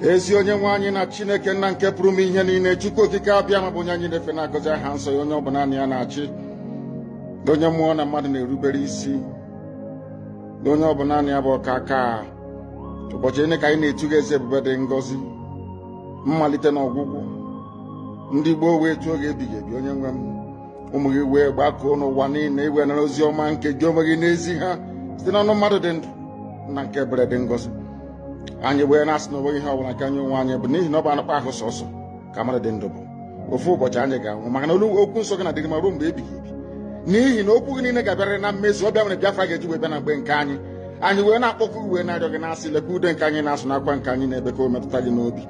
ezi onye nwanyị na Chineke nna nke pụrụ m ihe niile, Chukwu okike abịa ma bụ onye anyị na-efe na-agọzi aha nsọ ya, onye ọbụla naanị ya na-achị, onye mmụọ na mmadụ na-erubere isi, onye ọbụla naanị ya bụ ọkaka. Ụbọchị ene ka anyị na-etuga eze ebube dị ngọzi, mmalite na ọgwụgwụ. Ndị gboo wee tụọ oge ebighị ebi, onye nwe m, ụmụ gị wee gbakọọ n'ụwa niile iwe nara ozi ọma nke gị onwe gị n'ezi ha site n'ọnụ mmadụ dị ndụ na nke ebere dị ngọzi. Anyị wee na-asị na onweghị ihe ọbụla nke anyị onwe anyị bụ n'ihi na ọ bụ anụkpa ahụ sọsọ ka mmadụ dị ndụ bụ. Ofu ụbọchị anyị ga-anwụ, maka na okwu nsọ gị na-adịrị ma ruo mgbe ebighị ebi, n'ihi na okwu gị niile ga-abịarịrị na mmezu. Ọbịa nwere Biafra ga-eji wee bịa na mgbe nke anyị. Anyị wee na-akpọkọ uwe na-arịọ gị na-asị, lekwa ude nke anyị na-asụ n'akwa nke anyị na-ebe ka o metụta gị n'obi.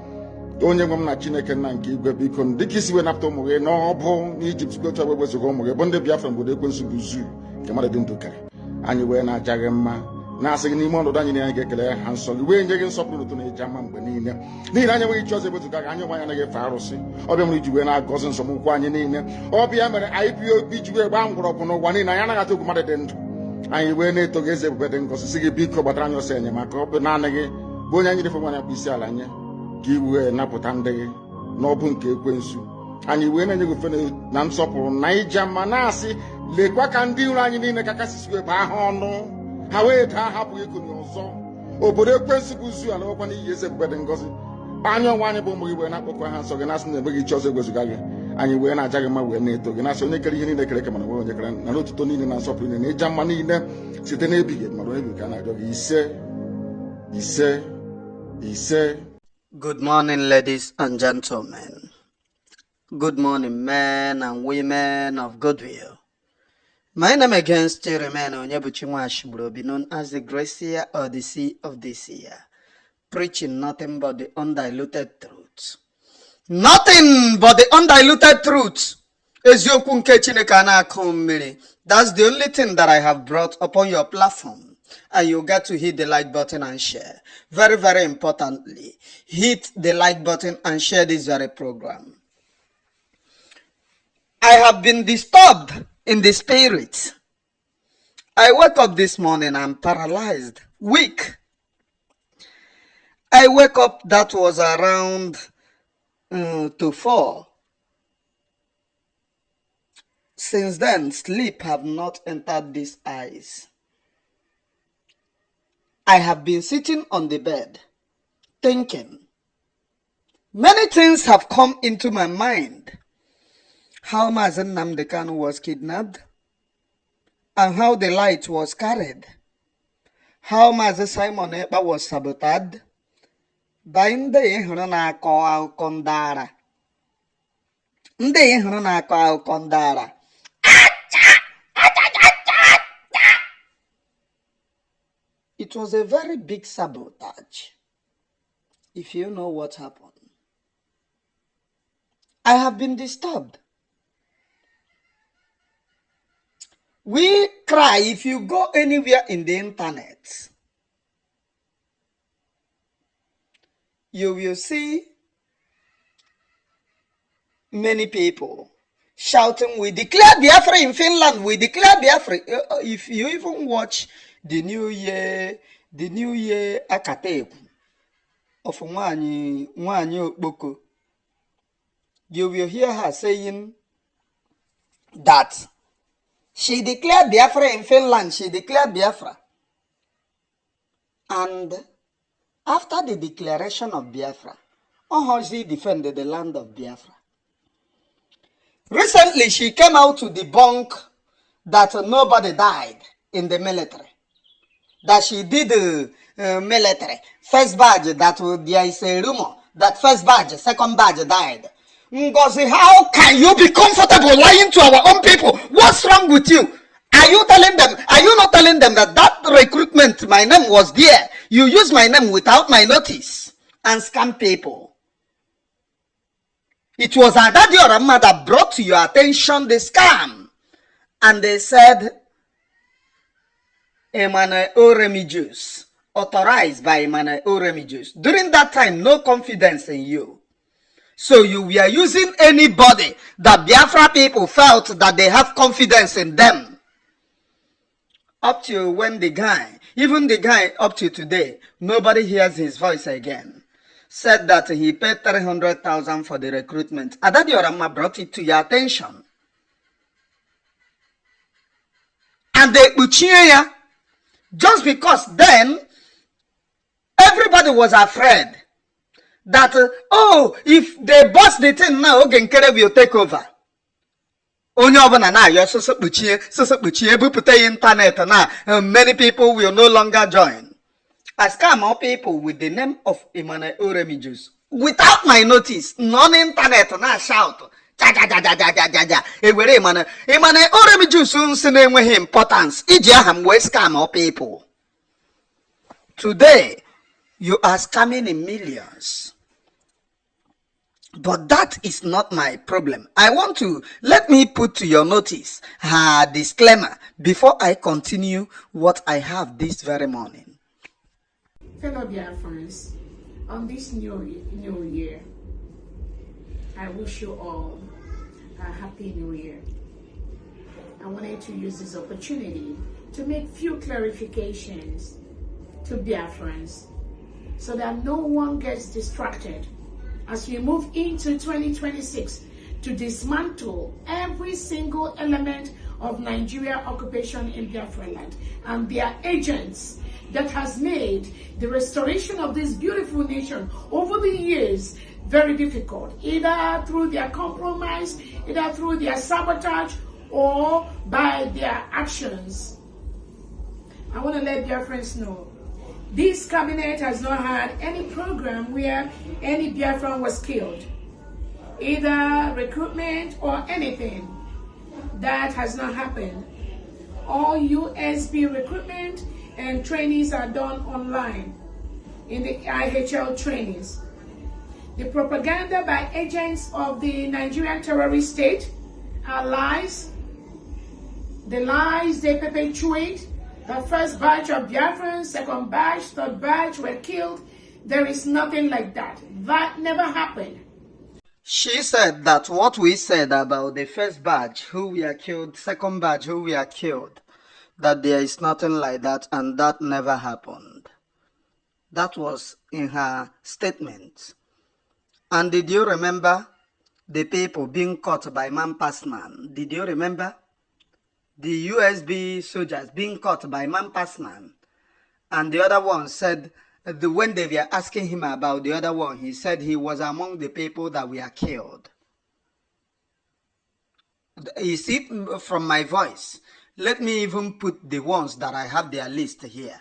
Onye nwe m na Chineke nna nke igwe, biko dịka isi wee napụta ụmụ gị n'ọbụ n'Ijipt gotu wee wezuga ụmụ gị bụ ndị Biafra mgbodo ekwensu bụ zuu nke mmadụ dị ndụ kere. Anyị wee na-aja gị mma, na-asị gị n'ime ọnọdụ anyị na anyị ga-ekele ha nsọ gị, wee nye gị nsọpụrụ ụtụ na eji ama mgbe niile, n'ihi na anyị enweghị chi ọzọ ewezuga gị. Anyị onwe anyị anaghị efe arụsị. Ọbịa mere iji wee na-agọzi nsọmụkwụ anyị niile. Ọbịa mere IPOB ji wee gbaa mgbọrọgwụ n'ụwa niile. Anyị anaghị atụ egwu mmadụ dị ndụ. Anyị wee na-eto gị eze ebube dị ngọzi, sị gị biko gbatara anyị ọsọ enyemaka. Ọ bụ naanị gị bụ onye anyị na-efe nwanyị akpụ isi ala nye ka i wee napụta ndị gị n'ọbụ nke ekwensu. Anyị wee na-enye gị ofe na nsọpụrụ na ija mma, na-asị lekwa ka ndị iro anyị niile ka kasị wee baa ha ọnụ, ha wee daa hapụ ịkụnye ọzọ. Obodo ekwensu bụ zu ala nwekwa n'ihi eze ebube dị ngọzi. Anyị onwe anyị bụ ụmụ gị wee na-akpọkọ ha nsọ gị, na-asị na enweghị chi ọzọ egwezuga gị. Anyị wee na-aja gị mma, wee na-eto gị, na-asị onye kere ihe niile kere eke mana nwere onye kere na n'otuto niile na nsọpụrụ niile na ịja mma niile site n'ebighị ebi, mara ebighị ka a na-arịọ gị. Ise. Good morning, ladies and gentlemen. Good morning, men and women of goodwill. My name again still remains Onyebuchi Nwashibrobi, known as the Gracia or the Sea of this year, preaching nothing but the undiluted truth. Nothing but the undiluted truth. Eziokwu nke Chineke na-akụ mmiri. That's the only thing that I have brought upon your platform. And you get to hit the like button and share. Very, very importantly, hit the like button and share this very program. I have been disturbed in the spirit. I woke up this morning, I'm paralyzed, weak. I wake up, that was around to 4. Since then, sleep have not entered these eyes. I have been sitting on the bed, thinking. Many things have come into my mind. How Mazen Nnamdi Kanu was kidnapped, and how the light was carried. How Mazen Simon Oge was sabotaged by ndị hụrụ na-akọ akụkọ ndara. Ndị hụrụ na-akọ akụkọ ndara. It was a very big sabotage, if you know what happened. I have been disturbed. We cry if you go anywhere in the internet. You will see many people shouting, "We declare Biafra in Finland, we declare Biafra." If you even watch the New Year Akateku of nwanyị Okpoko, you will hear her saying that she declared Biafra in Finland, she declared Biafra. And after the declaration of Biafra, Ohozi defended the land of Biafra. Recently, she came out to debunk that nobody died in the military. That she did the military. First badge, that there is a rumor that first badge, second badge died. Ngozi, how can you be comfortable lying to our own people? What's wrong with you? Are you telling them, are you not telling them that recruitment, my name was there? You use my name without my notice and scam people. It was Adadi Orama that brought to your attention the scam. And they said, Emmanuel Oremijuice, authorized by Emmanuel Oremijuice. During that time, no confidence in you. So you were using anybody that Biafra people felt that they have confidence in them. Up to when the guy, even the guy up to today, nobody hears his voice again. said that he paid 300,000 for the recruitment. Adadiorama brought it to your attention. And they Uchiya, just because then everybody was afraid that, oh, if they bust the thing now, Oge Nkere will take over. Onye ọbụla na-ayọ sọsọ kpuchie ebupụta internet na many people will no longer join. I scam more people with the name of Emmanuel Oremijus without my notice. Non-internet na shout. Ewere Emmanuel Oremijus nsi na-enweghị importance. Iji aha m wee scam more people. Today, you are scamming in millions. But that is not my problem. I want to let me put to your notice her disclaimer before I continue what I have this very morning. Fellow Biafrans, on this new year, I wish you all a happy new year. I wanted to use this opportunity to make few clarifications to Biafrans so that no one gets distracted as we move into 2026 to dismantle every single element of Nigeria occupation in Biafra land and their agents that has made the restoration of this beautiful nation over the years very difficult, either through their compromise, either through their sabotage, or by their actions. I want to let Biafrans know this cabinet has not had any program where any Biafran was killed, either recruitment or anything. That has not happened. All USB recruitment and trainings are done online in the IHL trainings. The propaganda by agents of the Nigerian terrorist state are lies. The lies they perpetuate. The first batch of Biafrans, second batch, third batch were killed. There is nothing like that. That never happened. She said that what we said about the first batch who were killed, second batch who were killed, that there is nothing like that and that never happened. That was in her statement. And did you remember the people being caught by man past man? Did you remember? The USB soldiers being caught by man past man. And the other one said, when they were asking him about the other one, he said he was among the people that were killed. You see from my voice, let me even put the ones that I have their list here.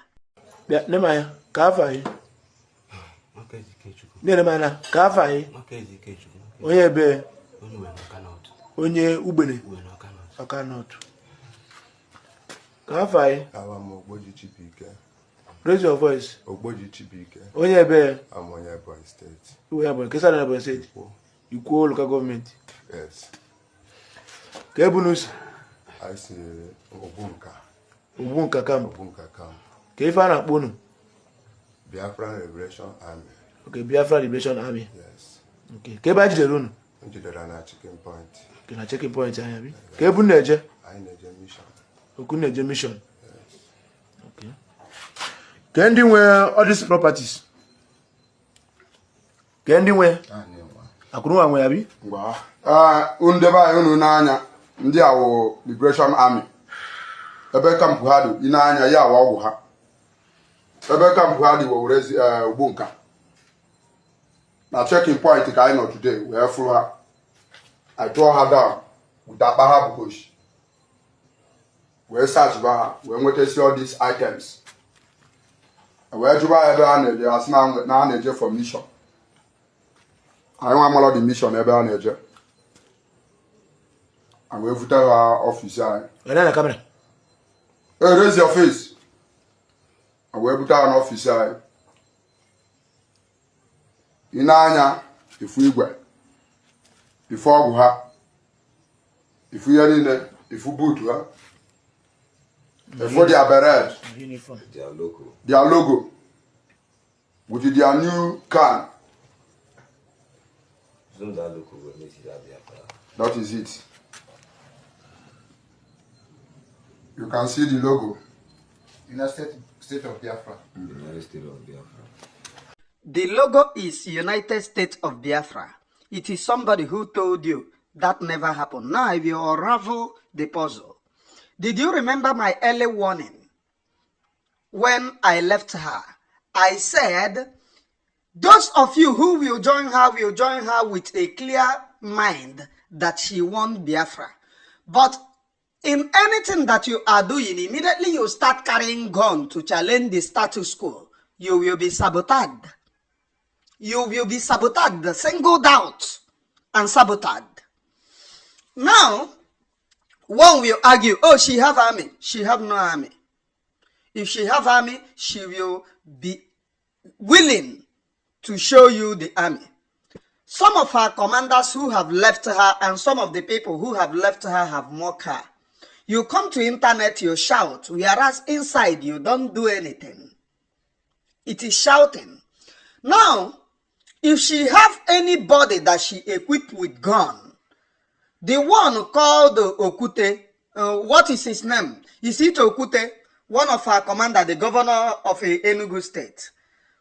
Raise your voice. Onye be. I'm on Ebonyi State. Who Ebonyi? Kesa na Ebonyi State. Ikwo local government. Yes. Kebunus. I say Obunka. Obunka camp. Obunka camp. Kefa na kponu. Biafra Liberation Army. Okay, Biafra Liberation Army. Yes. Okay. Keba jidere unu. Njidere na checking point. Okay, na checking point anya bi. Kebu na-eje. I na-eje mission. Oku na-eje mission. Yes. Okay. Can you wear all these properties? Can you wear? Akuru nwe abi? Ngwa. Undeba unu n'anya ndị awo Liberation Army. Ebe kampu ha dị n'anya ya awa ọgwụ ha. Ebe kampu ha dị Owerezi Ogbunka. Na checking point ka anyị nọ today wee fụrụ ha. I tore her down with akpa ha bush. Wee search ba ha, wee nwetasi all these items. Wee juba ebe a na-eje asị na a na-eje for mission. Anyị nwa amala the mission ebe a na-eje. And wee vute ha office anyị. Wena na camera. Hey, raise your face. And wee vute ha n'office anyị. Ị na-anya ifu igwe. Ifu ọgwụ ha. Ifu ihe niile, ifu boot ha. For their beret, Uniform. Their logo, with their new can. That is it. You can see the logo. In a state of Biafra. Mm-hmm. In a state of Biafra. The logo is United States of Biafra. It is somebody who told you that never happened. Now I will unravel the puzzle. Did you remember my early warning? When I left her, I said, those of you who will join her with a clear mind that she won Biafra. But in anything that you are doing, immediately you start carrying gun to challenge the status quo, you will be sabotaged. You will be sabotaged, singled out and sabotaged. Now, one will argue, oh, she have army. She have no army. If she have army, she will be willing to show you the army. Some of her commanders who have left her and some of the people who have left her have mocked her. You come to internet, you shout, whereas inside you don't do anything. It is shouting. Now, if she have anybody that she equipped with gun, the one called Okute, what is his name? Is it Okute? One of her commander, the governor of Enugu State.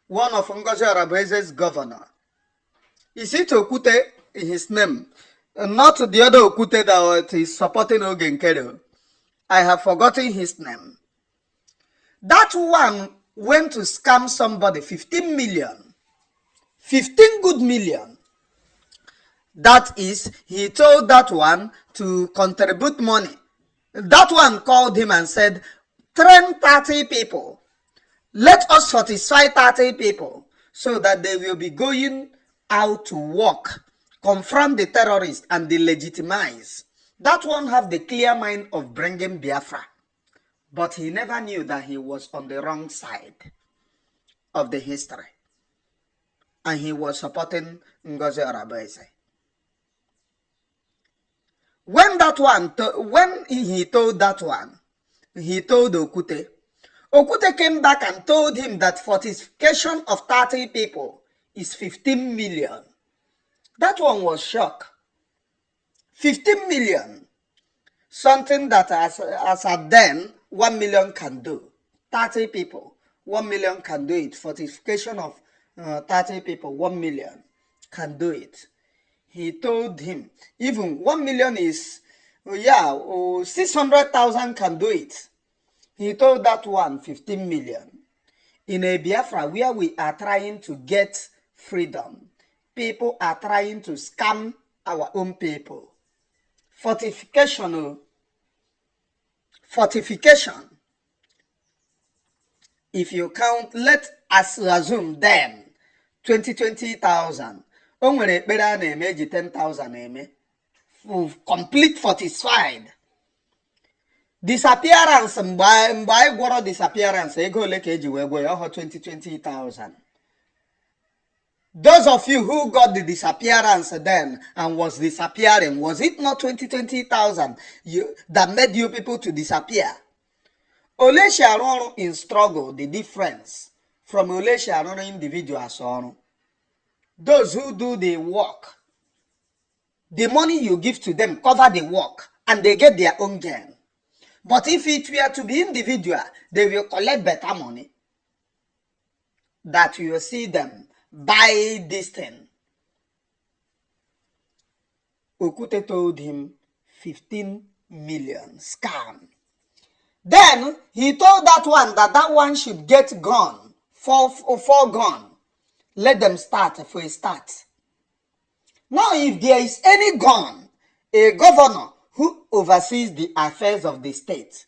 One of Ngozi Arabeze's governor. Is it Okute in his name? Not the other Okute that is supporting Oge Nkere. I have forgotten his name. That one went to scam somebody 15 million. 15 good million. That is, he told that one to contribute money. That one called him and said, train 30 people. Let us satisfy 30 people so that they will be going out to work, confront the terrorists and delegitimize. That one have the clear mind of bringing Biafra. But he never knew that he was on the wrong side of the history. And he was supporting Ngozi Arabese. When he told that one, he told Okute. Okute came back and told him that fortification of 30 people is 15 million. That one was shocked. 15 million. Something that as at then, 1 million can do. 30 people, 1 million can do it. Fortification of 30 people, 1 million can do it. He told him, even 1 million is, 600,000 can do it. He told that one 15 million. In a Biafra where we are trying to get freedom, people are trying to scam our own people. Fortification. If you count, let us assume then 20,000. Onwere ekpere na-eme eji 10,000 eme. Complete fortified. Disappearance mgbe anyị gwọrọ disappearance ego ole ka eji wee gwo ya ọhọ 20,000. Those of you who got the disappearance then and was disappearing, was it not 20,000 that made you people to disappear? Ole shi arụ ọrụ in struggle, the difference from ole shi arụ ọrụ individuals ọrụ. Those who do the work, the money you give to them cover the work and they get their own gain. But if it were to be individual, they will collect better money. That you will see them buy this thing. Okute told him 15 million scam. Then he told that one should get gun, four gun. Let them start for a start. Now if there is any gun, a governor who oversees the affairs of the state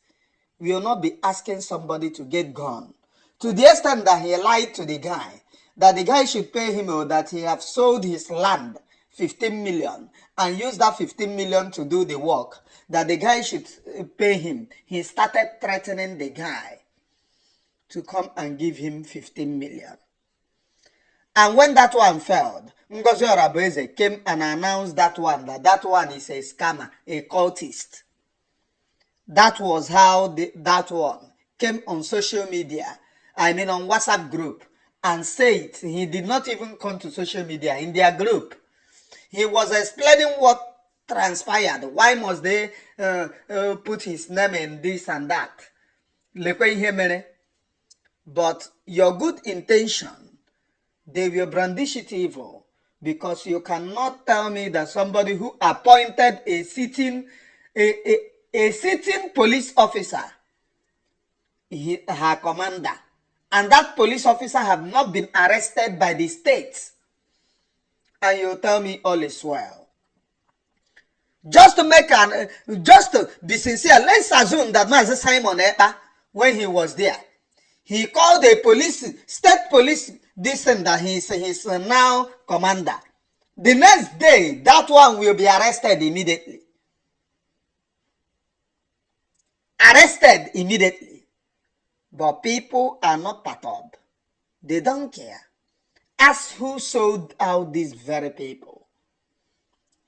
will not be asking somebody to get gun. To the extent that he lied to the guy, that the guy should pay him or that he have sold his land 15 million and use that 15 million to do the work, that the guy should pay him. He started threatening the guy to come and give him 15 million. And when that one failed, Ngozi Arabeze came and announced that one is a scammer, a cultist. That was how that one came on social media, on WhatsApp group, and said he did not even come to social media, in their group. He was explaining what transpired. Why must they put his name in this and that? But your good intention They will brandish it evil, because you cannot tell me that somebody who appointed a sitting police officer, her commander, and that police officer have not been arrested by the state, and you tell me all is well. Just to be sincere, let's assume that Master Simon Ekpa, when he was there, he called the state police, this and that he's now commander. The next day, that one will be arrested immediately. Arrested immediately. But people are not perturbed. They don't care. Ask who sold out these very people.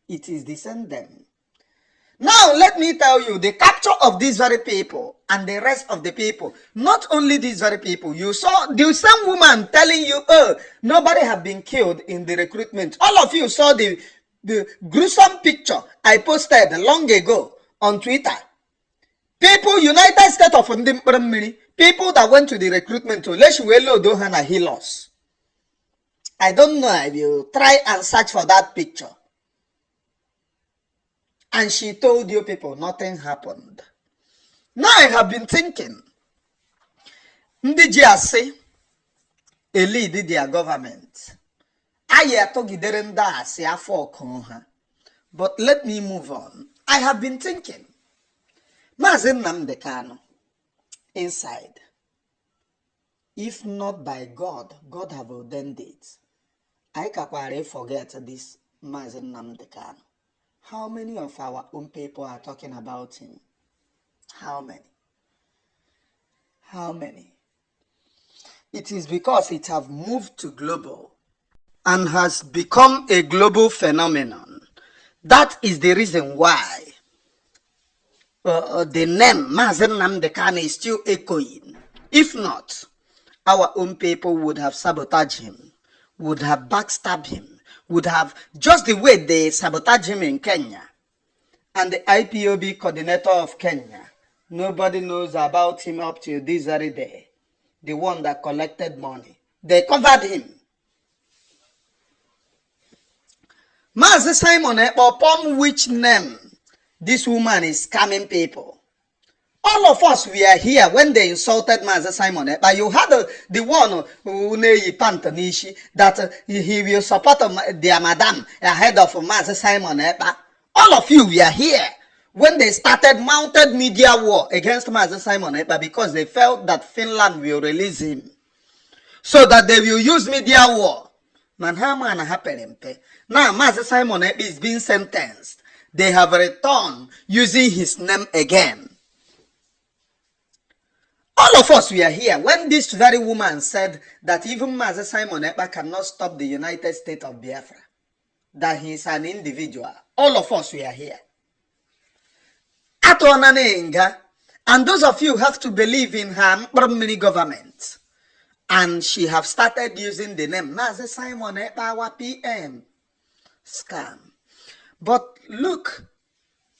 It is the same them. Now, let me tell you, the capture of these very people and the rest of the people, not only these very people, you saw the same woman telling you, oh, nobody have been killed in the recruitment. All of you saw the gruesome picture I posted long ago on Twitter. People, United States of mmiri, people that went to the recruitment to Leshuelo Dohana Hilos. I don't know if you try and search for that picture. And she told you people nothing happened. Now I have been thinking, ndị ji asị lead their government. I atogidere ndị asị afọ ọkụ ha. But let me move on. I have been thinking, Maazị Nnamdi Kanu, inside, if not by God, God have ordained it. I can't forget this Maazị Nnamdi Kanu. How many of our own people are talking about him? How many? How many? It is because it have moved to global and has become a global phenomenon. That is the reason why the name Maazị Nnamdi Kanu is still echoing. If not, our own people would have sabotaged him, would have backstabbed him, would have, just the way they sabotage him in Kenya, and the IPOB coordinator of Kenya. Nobody knows about him up to this very day. The one that collected money. They covered him. Maazị Simon Ekpa, upon which name this woman is scamming people. All of us, we are here when they insulted Maazị Simon Ekpa. You had the one who that he will support their madam ahead of Maazị Simon Ekpa. All of you, we are here when they started mounted media war against Maazị Simon Ekpa because they felt that Finland will release him. So that they will use media war. Now Maazị Simon Ekpa is being sentenced. They have returned using his name again. All of us, we are here when this very woman said that even Maazị Simon Ekpa cannot stop the United States of Biafra, that he is an individual. All of us, we are here. And those of you have to believe in her mini government. And she have started using the name Maazị Simon Ekpa, our PM. Scam. But look,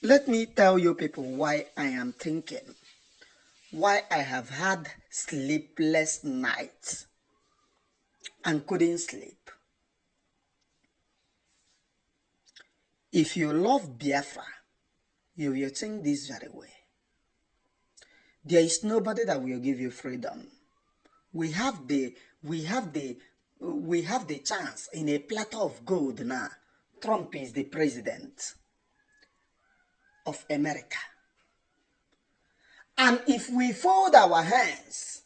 let me tell you people why I am thinking. Why I have had sleepless nights and couldn't sleep. If you love Biafra, you will think this very way. There is nobody that will give you freedom. We have the chance in a platter of gold now. Trump is the president of America. And if we fold our hands,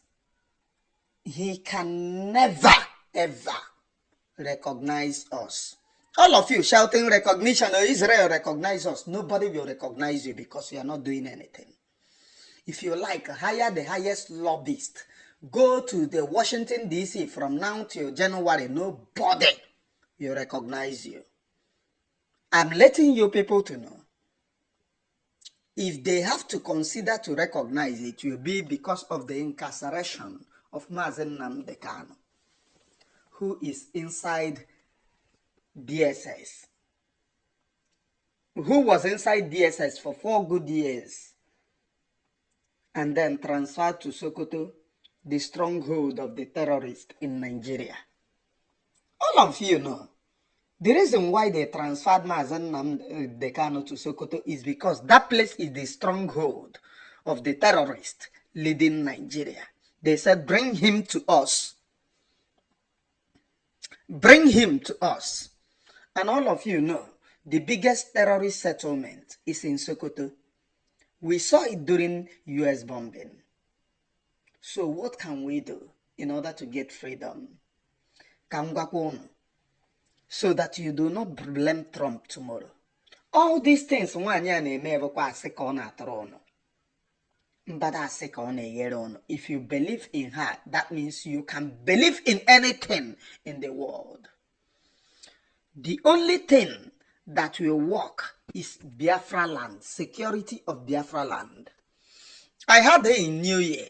he can never, ever recognize us. All of you shouting recognition, or Israel recognize us. Nobody will recognize you because you are not doing anything. If you like, hire the highest lobbyist. Go to the Washington, D.C. from now till January. Nobody will recognize you. I'm letting you people to know. If they have to consider to recognize it, will be because of the incarceration of Maazị Nnamdi Kanu, who is inside DSS, who was inside DSS for 4 good years, and then transferred to Sokoto, the stronghold of the terrorists in Nigeria. All of you know, the reason why they transferred Mazen Dekano to Sokoto is because that place is the stronghold of the terrorists leading Nigeria. They said, bring him to us. Bring him to us. And all of you know, the biggest terrorist settlement is in Sokoto. We saw it during US bombing. So what can we do in order to get freedom? So that you do not blame Trump tomorrow. All these things, if you believe in her, that means you can believe in anything in the world. The only thing that will work is Biafra land, security of Biafra land. I heard her in New Year.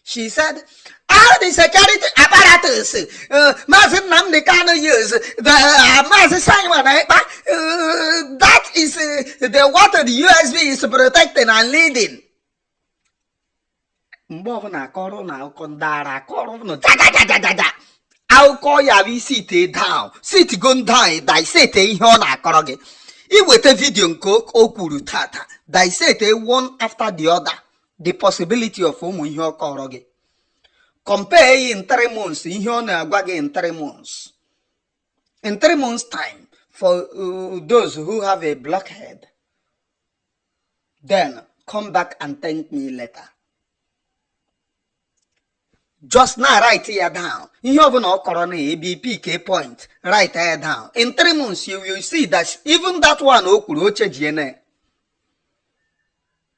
She said, all the security apparatus Mazen Namdekano use, the Mazen Simon, that is the water the USB is protecting and leading. I'll call you sit down. Sit going down. Dissect here on Akoroge. If with a video cook okuru tata, dissect one after the other. The possibility of whom you Koroge. Compare in 3 months, in here in 3 months. In 3 months' time, for those who have a blockhead, then come back and thank me later. Just now, write here down. You have no corona ABPK point. Write here down. In 3 months, you will see that even that one,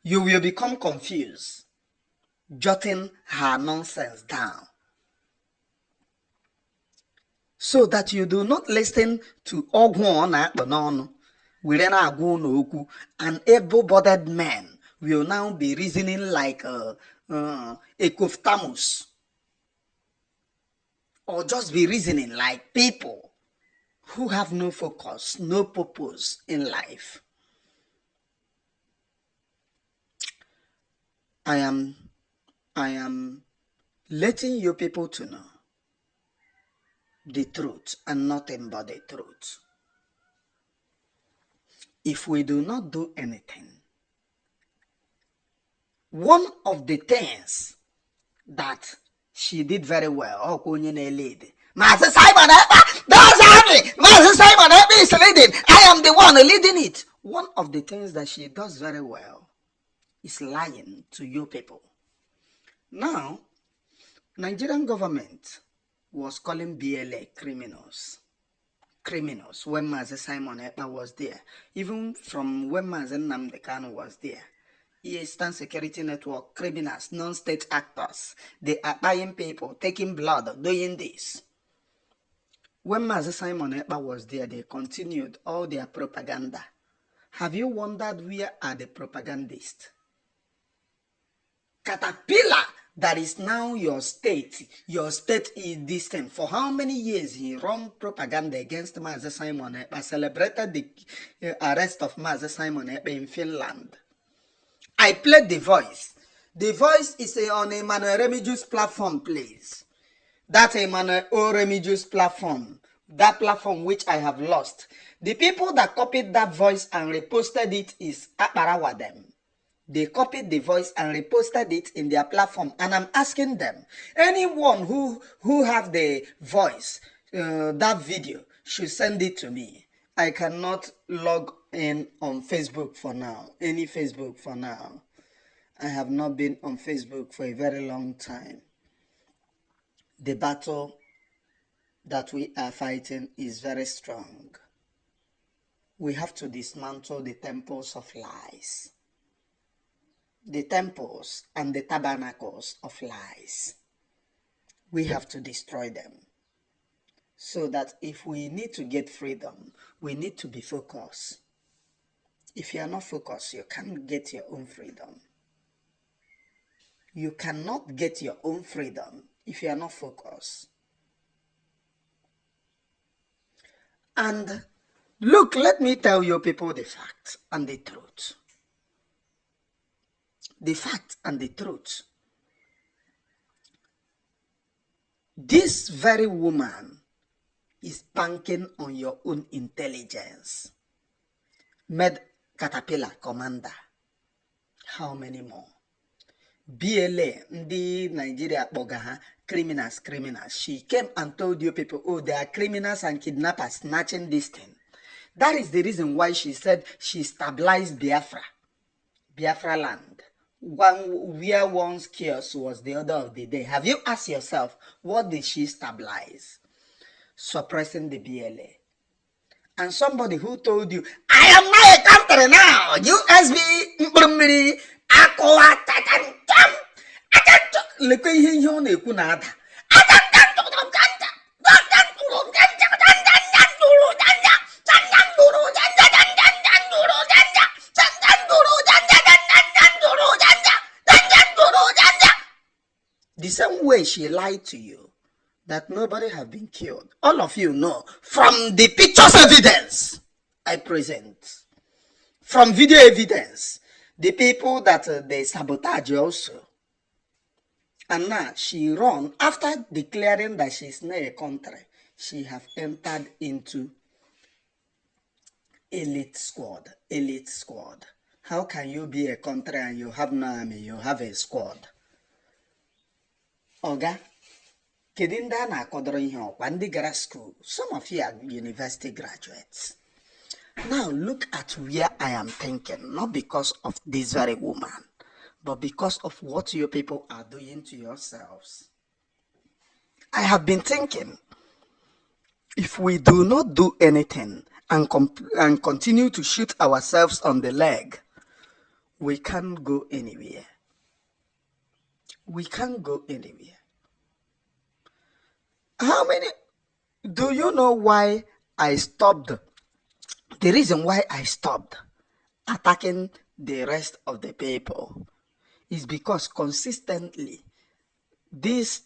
you will become confused, jotting her nonsense down. So that you do not listen to Ogwon and able-bodied men will now be reasoning like a Ekoftamus. Or just be reasoning like people who have no focus, no purpose in life. I am letting you people to know the truth and nothing but the truth. If we do not do anything, one of the things that she did very well, Master Simon, Master Simon is leading. I am the one leading it. One of the things that she does very well is lying to you people. Now, Nigerian government was calling BLA criminals. Criminals when Master Simon was there. Even from when Master Namdekano was there. Eastern Security Network, criminals, non-state actors. They are buying people, taking blood, doing this. When Master Simon was there, they continued all their propaganda. Have you wondered where are the propagandists? Caterpillar, that is now your state. Your state is distant. For how many years he ran propaganda against Master Simon celebrated the arrest of Master Simon in Finland. I played The Voice. The Voice is on Emmanuel Remigius platform, please. That's Emmanuel Remigius platform. That platform which I have lost. The people that copied that voice and reposted it is Akbarawadem. They copied the voice and reposted it in their platform. And I'm asking them, anyone who have the voice, that video, should send it to me. I cannot log in on Facebook for now. Any Facebook for now. I have not been on Facebook for a very long time. The battle that we are fighting is very strong. We have to dismantle the temples of lies. The temples and the tabernacles of lies. We have to destroy them. So that if we need to get freedom, we need to be focused. If you are not focused, you can't get your own freedom. You cannot get your own freedom if you are not focused. And look, let me tell you people the fact and the truth. The fact and the truth. This very woman is banking on your own intelligence. Made Caterpillar commander. How many more? BLA, the Nigeria Bogaha, criminals. She came and told you people, oh, they are criminals and kidnappers snatching this thing. That is the reason why she said she stabilized Biafra land. Where one's chaos was the order of the day. Have you asked yourself, what did she stabilize? Suppressing the BLA. And somebody who told you, I am not a country now. USB, mmiri, akwa, the same way she lied to you that nobody have been killed. All of you know from the pictures evidence I present, from video evidence, the people that they sabotage also. And now she run, after declaring that she's not a country, she have entered into elite squad. How can you be a country and you have no army, you have a squad? Oga, kedinda na kodoro ihe okwa ndi gara school. Some of you are university graduates. Now look at where I am thinking, not because of this very woman, but because of what you people are doing to yourselves. I have been thinking, if we do not do anything and continue to shoot ourselves on the leg, we can't go anywhere. We can't go anywhere. How many? Do you know why I stopped? The reason why I stopped attacking the rest of the people is because consistently these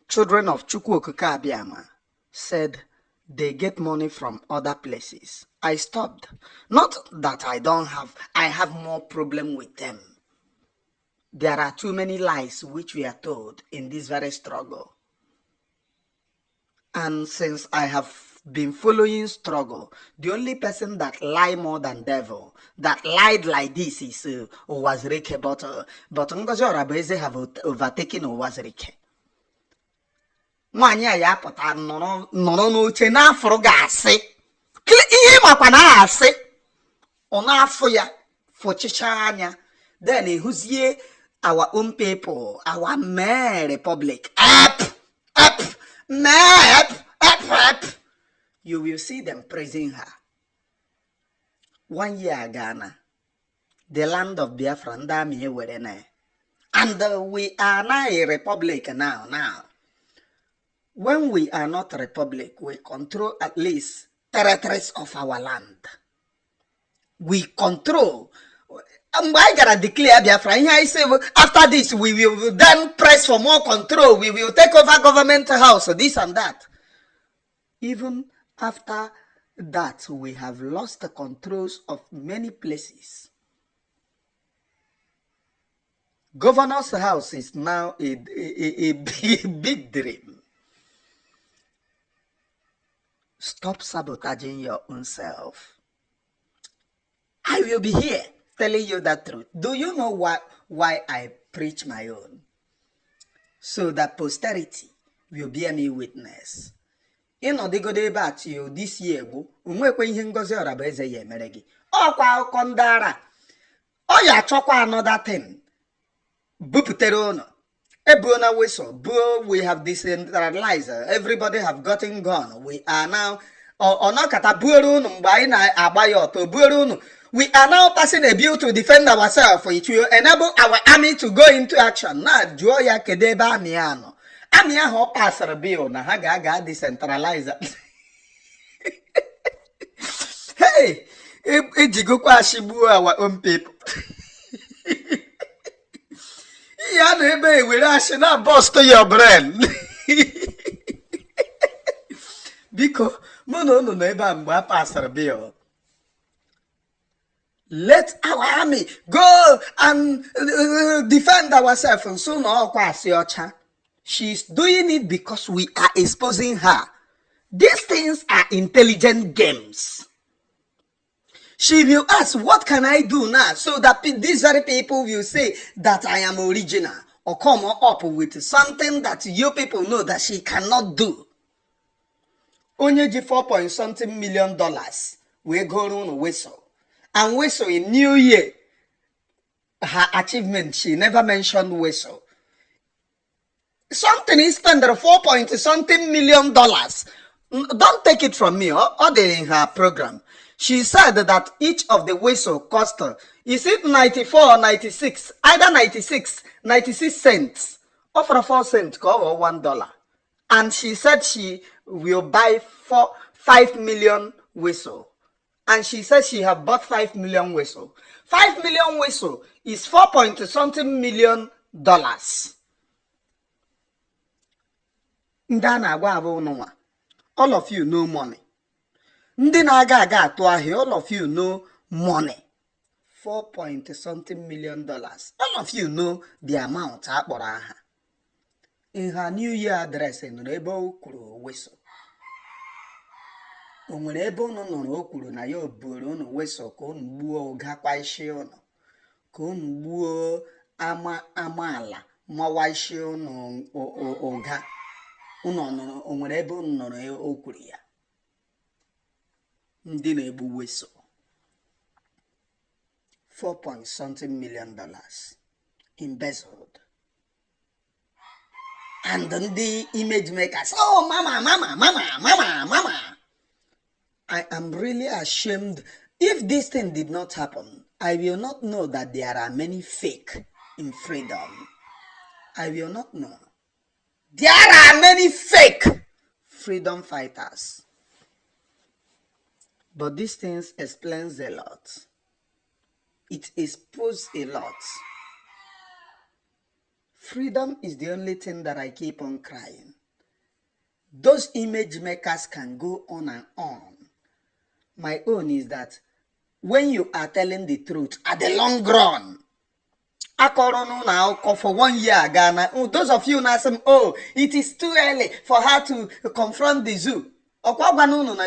children of Chukwu Okike Abiama said they get money from other places. I stopped. Not that I have more problem with them. There are too many lies which we are told in this very struggle. And since I have been following struggle, the only person that lie more than devil, that lied like this is Owazirike, but Ngozi Orabeze have overtaken Owazirike. Nwanyị a ya pụta nọrọ n'oche n'afọ gasị. Ihe makwa na asị. Ọ na-afụ ya fọchicha anya. Then ehuzie our own people, our mayor republic. You will see them praising her. 1 year Ghana, the land of Biafra, and we are now a republic now. When we are not a republic, we control at least territories of our land. We control. I gotta declare Biafra. I say after this we will then press for more control. We will take over government house, this and that. Even after that, we have lost the controls of many places. Governor's house is now a big dream. Stop sabotaging your own self. I will be here telling you that truth. Do you know why I preach my own? So that posterity will bear me witness. Ịnọdịgodo ebe a till this year go, onwekwe ihe Ngozi Orabeze ya emere gị. Ọkwa akụkọ ndị ara. Ọ ya achọkwa another thing. Buputere ụnọ. Ebuona whistle. We have decentralized. Everybody have gotten gone. We are now. Ọnọkata buoro ụnọ mgbe anyị na-agba ya ọtọ. Buoro ụnọ. We are now passing a bill to defend ourselves. It will enable our army to go into action. Na jụọ ya kedu ebe amị ya nọ. Amị ahụ ọ pasara bill na ha ga decentralize. Hey, ejigokwa ashigbuo our own people. Ya na ebe ewere ashi na bust your brain. Biko, mụ na unu nọ ebe a mgbe a pasara bill. Let our army go and defend ourselves. And so no, she's doing it because we are exposing her. These things are intelligent games. She will ask, what can I do now? So that these very people will say that I am original, or come up with something that you people know that she cannot do. Onye ji $4.something million we go on whistle. And whistle in New Year, her achievement, she never mentioned whistle. Something is spent $4.something million. Don't take it from me, or in her program. She said that each of the whistle cost her, is it 94 or 96? Either 96 cents, or for 4 cents, or $1. And she said she will buy 5 million whistle. And she said she have bought 5 million whistle. 5 million whistle is $4.something million. All of you know money. Ndị na-aga atụ ahịa, all of you know money. $4.something million. All of you know the amount akpọrọ aha. In her New Year address, nụrụ ebe o kwuru whistle. O nwere ebe unu nụrụ o kwuru na ya oburu unu whistle ka unu gbuo ụgakwa isi unu, ka unu gbuo amaala mawa isi unu ụga. Unu o nwere ebe unu nụrụ o kwuru ya. Ndị na-egbu whistle. $4.something million embezzled. And the image makers, oh, mama. I am really ashamed. If this thing did not happen, I will not know that there are many fake in freedom. I will not know. There are many fake freedom fighters. But these things explains a lot. It exposes a lot. Freedom is the only thing that I keep on crying. Those image makers can go on and on. My own is that when you are telling the truth at the long run, for 1 year, Ghana, those of you now say, oh, it is too early for her to confront the zoo.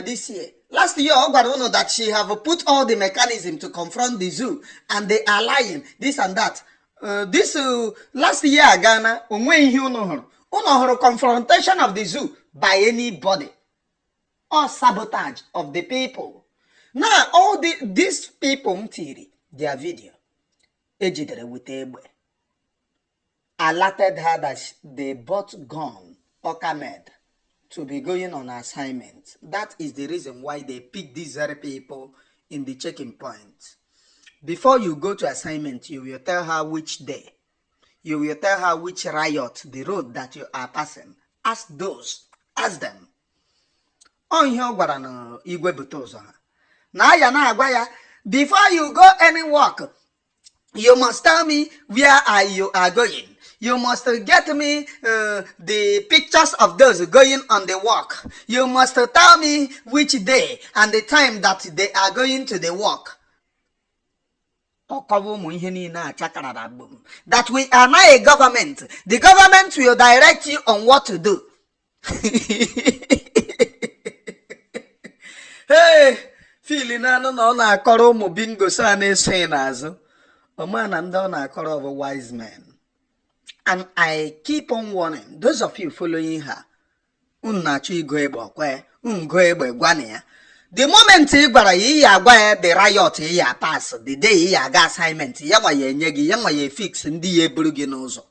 This year. Last year, that she have put all the mechanism to confront the zoo, and they are lying, this and that. Last year, Ghana, confrontation of the zoo by anybody, or sabotage of the people. Now, all these people, their video, alerted her that they bought gun or kamed to be going on assignment. That is the reason why they pick these very people in the checking point. Before you go to assignment, you will tell her which day. You will tell her which riot, the road that you are passing. Ask them. On here, before you go any walk, you must tell me where you are going. You must get me the pictures of those going on the walk. You must tell me which day and the time that they are going to the walk. That we are not a government. The government will direct you on what to do. Hey, feeling I don't know na akoro mo bingo sa na say nazo. O man and down akoro of a wise man. And I keep on warning those of you following her. The moment the riot pass, the day he assignment, ye fix in the bruginozo.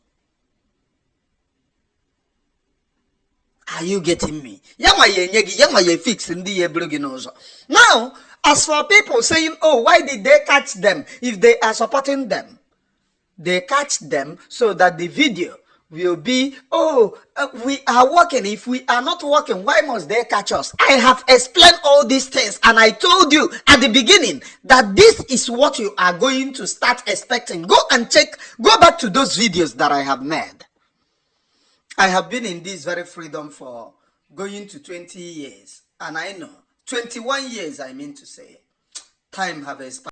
Are you getting me? Ye fix in the bruginozo. Now, as for people saying, oh, why did they catch them if they are supporting them? They catch them so that the video will be, oh, we are working. If we are not working, why must they catch us? I have explained all these things, and I told you at the beginning that this is what you are going to start expecting. Go and check, go back to those videos that I have made. I have been in this very freedom for going to 20 years, and I know, 21 years I mean to say, time have expired.